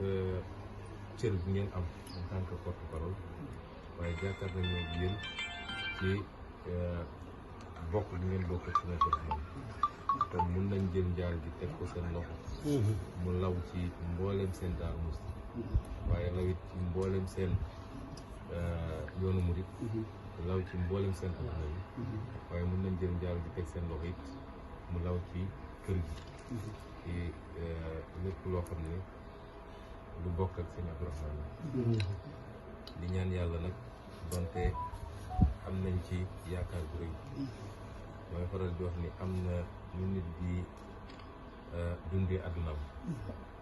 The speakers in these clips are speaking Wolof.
cër bi ngeen am en tant que porte-parole waaye jàkkaar nañu ak yéen ci bokk bi ngeen bokk ci Sénégal moom te mun nañ jël njaal gi teg ko seen loxo mu law ci mboolem seen Daaru Musti waaye lawit ci mboolem seen yoonu murit law ci mboolem seen adduna yi waaye mun nañ jël njaal gi teg seen loxo it mu law ci kër gi ci lépp loo xam ne lu bokk ak sëñ Abdourahmane di ñaan yàlla nag donte am nañ ci yaakaar bu rëy mooy faral di wax ni am na ñu nit di dundee addunaam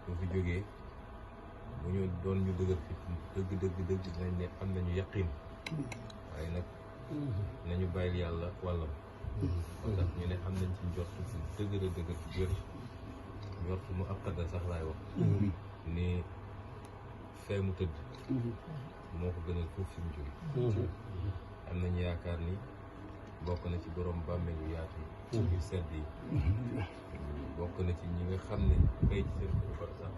bu fi jógee bu ñu doon ñu dëgër fit dëgg dinañ ne am nañu yaqin waaye nag nañu bàyyil yàlla wàllam moo tax ñu ne am nañ ci njort bu dëgër wér njort mu aqada sax laay wax ni fee mu tëdd moo ko gënal foofu fi mu jóge am nañu yaakaar ni bokk na ci borom bàmmeel yu yaatu yu sedd yi bokk na ci ñi nga xam ne xëy ci seen kër sax